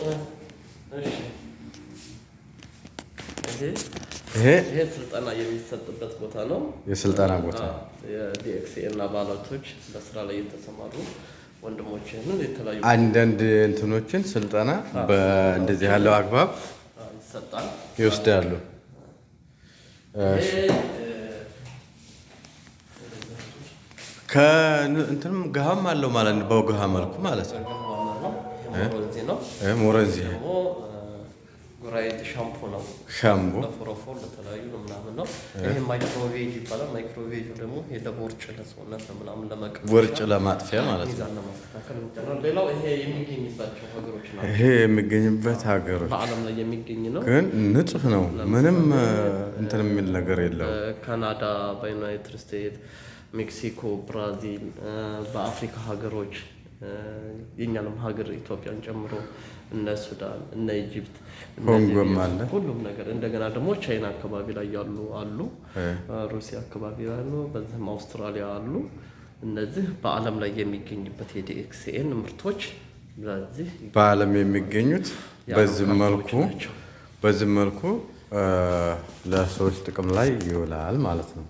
እሺ፣ ይሄ ይሄ ይሄ ስልጠና የሚሰጥበት ቦታ ነው። የስልጠና ቦታ። የ DXN አባላቶች፣ በስራ ላይ የተሰማሩ ወንድሞችህን የተለያዩ አንዳንድ እንትኖችን ስልጠና በእንደዚህ ያለው አግባብ ይሰጣል። ይወስዳሉ። ይሄ ከእንትንም ገሃም አለው ማለት ነው። በገሃ መልኩ ማለት ነው። ነው። ይሄ ሞረንዚ ነው። ይሄ ሞረንዚ። ደግሞ ጉራይድ ሻምፖ ነው። ሻምቦ። ለፎረፎር፣ ለተለያዩ ምናምን ነው። ይሄ ማይክሮቬጅ ይባላል። ማይክሮቬጅ ደግሞ ይሄ ለቦርጭ፣ ለሰውነት፣ ለምናምን ለመቀነሻ፣ ቦርጭ ለማጥፊያ ማለት ነው። ሚዛን ለማስተካከል የሚጠራው። ሌላው ይሄ የሚገኝባቸው ሀገሮች ናቸው። ይሄ የሚገኝበት ሀገሮች። በዓለም ላይ የሚገኝ ነው። ግን ንጹህ ነው። ምንም እንትን የሚል ነገር የለውም። በካናዳ፣ በዩናይትድ ስቴትስ፣ ሜክሲኮ፣ ብራዚል፣ በአፍሪካ ሀገሮች፣ የእኛንም ሀገር ኢትዮጵያን ጨምሮ እነ ሱዳን፣ እነ Egypt፣ ኮንጎም አለ። ሁሉም ነገር። እንደገና ደግሞ ቻይና አካባቢ ላይ ያሉ አሉ፣ ሩሲያ አካባቢ ያሉ፣ በዚህም አውስትራሊያ አሉ። እነዚህ በዓለም ላይ የሚገኝበት የ DXN ምርቶች በዚህ በዓለም የሚገኙት በዚህ ያሉ መልኩ ናቸው። በዚህ መልኩ ለሰዎች ጥቅም ላይ ይውላል ማለት ነው።